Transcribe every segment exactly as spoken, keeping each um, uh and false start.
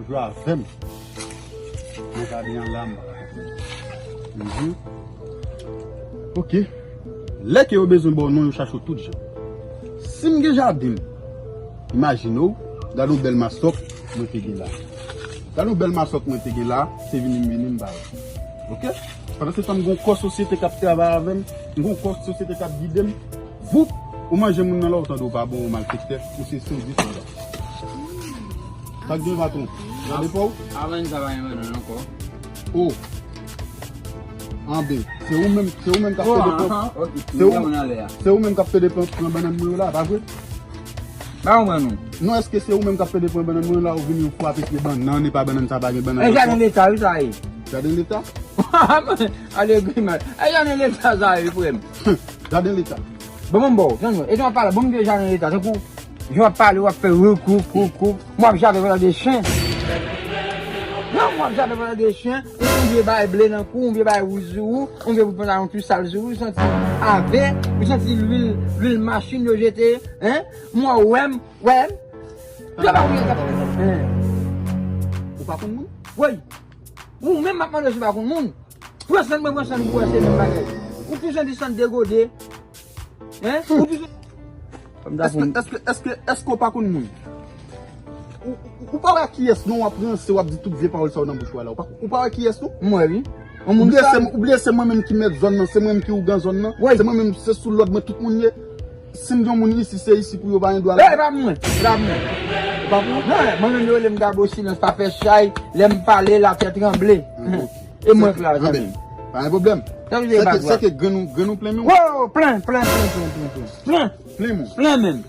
Jwe avè m. Mwen gade an la, m pa ka konprann. Mhm. Ok. Lè ke yo bezwen ba w non, yo chache w tout jan. Si m gen jaden m, imajine w, gade yon bèl masòk mwen te gen la. Gade yon bèl masòk mwen te gen la, se vini m vini m ba w. Ok? Pandan se tan m gen yon kò sosyete k ap travay avè m, m gen yon kò sosyete k ap gide m. Voup, ou manje moun nan la, ou tande w pa bon, ou malfektè, ou se sou di sou la. Sa k gen patwon? Gade pa w. Avan sa pa gen bannann ankò. Oh. Anben, se ou menm, se ou menm k ap pede pran. Se ou, se ou menm k ap pede pran, pran bannann mwen yo la, pa vre? Ba ou mwen non. Non, èske se ou menm k ap pede pran bannann mwen yo la, ou vini ou frape pye bannann, e pa bannann sa pa gen bannann ankò? E jaden leta, wi, sa ye. Jaden leta? Ale grimas. E jaden leta sa ye, frè m. Jaden leta. Bon, bon, bon, tann mwen. E jan w ap pale, bon, m vye jaden leta. Tankou, jan w ap pale, w ap fè rouk, rouk, rouk, rouk. Mwen ap jape pandan de chen. Non, mwen ap jape pandan de chen. Ou vye bay ble nan kou, ou vye bay wouj sou ou, ou vye bout pantalon tou sal sou ou, ou santi ave, ou santi lwil, lwil machin yo jete, hein? Mwen wè m, wè m. Yo pa wè m. Hein? Ou pa konn moun? Wi. Ou menm m ap mande w si w pa konn moun. Pran san mwen, pran san nou pou wè se menm bagay. Ou tou santi san degode. Hein? Ou tou Èske, èske, èske, èske w pa konn moun? Ou, ou, ou pa wè kiyès non w ap ranse, w ap di tout vye pawòl sa yo nan bouch ou a la. Ou pa, ou pa wè kiyès non? M wè wi. Yon moun sal. Ou bliye se, ou bliye se mwen menm ki mèt zòn nan, se mwen menm ki ougan zòn nan. Wi. Se mwen menm, se sou lòd mwen tout moun ye. Si m gen yon moun isi, se isi pou yo, pa gen dwa la. E pa pou mwen, e pa pou mwen. E pa pou ou? Non, mwen menm yo rele m Gabo Silans pa fè chay, lè m pale, latè tranble. Ah, ok. E mwen k la, zanmi m. Pa gen pwoblèm. Sa vle di e pa dwat. Sèke grenn ou, grenn ou plen men w? Wo, plen, plen, plen. Plen. Plen men w. Plen men m.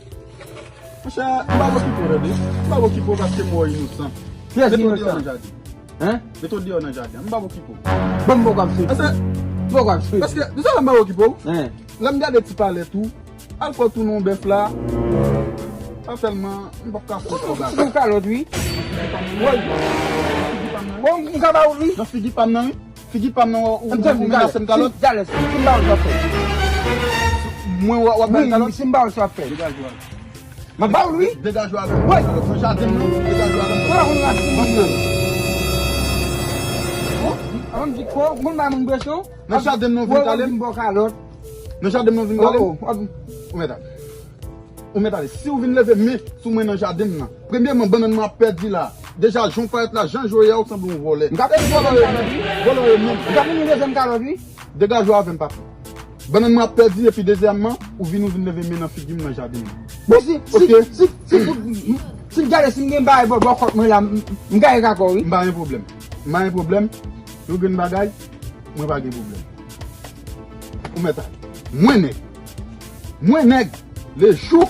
Monchè, m p ap okipe w, tande. M p ap okipe w paske m wè w inosan. Kiyès ki inosan? Mete w deyò nan jaden. Hein? Mete w deyò nan jaden. M p ap okipe w. Bon, m poko ap soti. Paske, m poko ap soti. Paske, nou sa m p ap okipe w? Hein? Lè m gade ti palèt ou, al fè w tounen yon bèf la. Sa tèlman, m p ap ka fè w kòb la. Ou kalòt, wi. Woy. Bon, m ka ba ou, wi. Nan figi pa m nan, wi. Figi pa m nan, ou, ou, ou menase m kalòt. Talè, si m ba ou, sa fè. Mwen, w ap, w ap ba m kalòt? Wi, si m ba ou, sa fè. Degaje w avè m. M ap ba ou, wi. Degaje w avè m. Wi. Kalòt, nan jaden m nan, degaje w avè m. Ou pa konn rasin moun nan. Bon, avan m di ko, moun ba moun presyon. Nan jaden m nan, vin kale m. Nan jaden m nan, vin kale m. Oh, oh, oh. Ou mèt ale. Ou mèt ale. Si w vin leve men sou mwen nan jaden m nan, premyèman, bannann mwen ap pèdi la. Deja, jan w parèt la, jan w ye a, ou sanble yon vòlè. M ka vin vòlè yo menm. Vòlè yo menm. M ka vin vòlè yo menm. Degaje w avè m, papi. Bannann mwen ap pèdi, epi dezyèmman, ou vin, ou vin leve men nan figi m nan jaden m. Bon, si, si, si, si, si, si m gade si m gen bagay bò, bò kòt mwen la, m, m gaye kakò, wi. M pa gen pwoblèm. M pa gen pwoblèm. Yon grenn bagay, mwen pa gen pwoblèm. Ou mèt ale. Mwen nèg. Mwen nèg. Lejou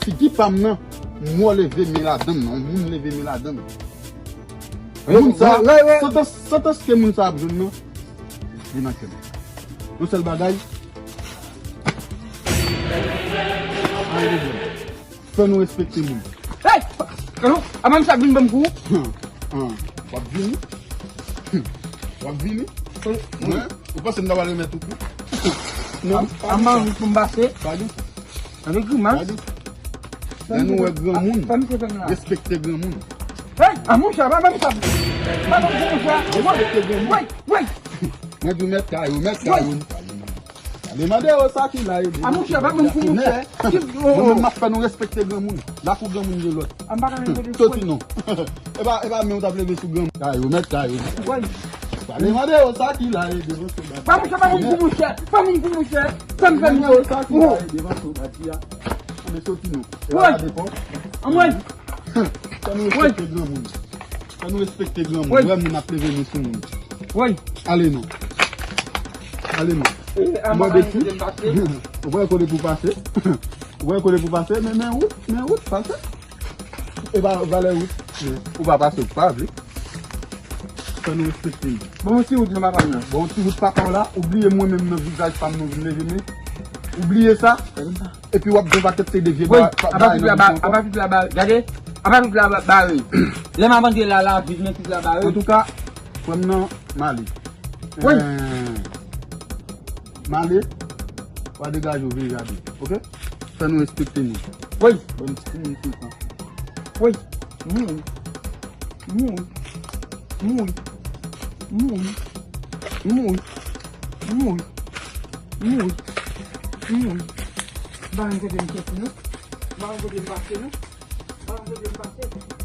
figi pa m nan, m wè w leve men ladan m nan, yon moun leve men ladan m. Moun sa, santans, santans ke moun sa ap jwenn nan, li nan kè m. Yon sèl bagay, pa gen pwoblèm. Fè nou respekte moun. Hey! Alon, a manm sa vin ban m kou. An, w ap vini? W ap vini? Wi. Ou panse m ta pral remèt ou kou? Non. A manm pou m pase. Pa gen. Tande grimas. Lè nou wè granmoun, respekte granmoun. Hey, a monchè, pa ban m sa. Pa ban m kou monchè. Respekte granmoun. Woy, woy. Mwen di w mèt kay ou, mèt kay ou. Ale mande yo sa ki la ede. A monchè, pa ban m kou monchè. Mwen menm m ap fè nou respekte granmoun. Lakou granmoun gen lòt. Soti non. E pa, e pa men w t ap leve sou granmoun. Kay ou, mèt kay ou. Woy. Ale mande yo sa ki la ede. Pa monchè, pa ban m kou monchè. Pa ban m kou monchè. Sa m fè m yo. Sa ki la ede, pa sou bati a. Anben soti non. E pa gade kò. Anmwey. Fè nou respekte granmoun. Fè nou respekte granmoun. Wi. Wè moun ap leve men sou moun. Wi. Ale non. Ale non. Mwen beti. Ou wè kote pou pase. Ou wè kote pou pase, men, men wout, men wout, pase. E pa valè wout. Ou pa pase, ou pa vle. Fè nou respekte nou. Bon, ti wout nan papa m nan. Bon, ti wout papa w la, ou bliye mwen menm nan vizaj pa m nan vin leve men. Ou bliye sa? Epi w ap gen pakèt se de vye ba-, ba-, apa tout la ba-, apa tout la ba-, gade, apa tout la ba-, bare. Lè m ap antre la, la viv men tout la bare. Antouka, frè m nan, m ale. Wi. M ale, w a degaje w vin gade, ok? Fè nou respekte nou. Wi. Bon, ti moun kontan. Wi. Wi. Mouri. Mouri. Mouri. Mouri. Mouri. Mouri. Mouri. Ba m kote m soti non. Ba m kote m pase non. Ba m kote m pase.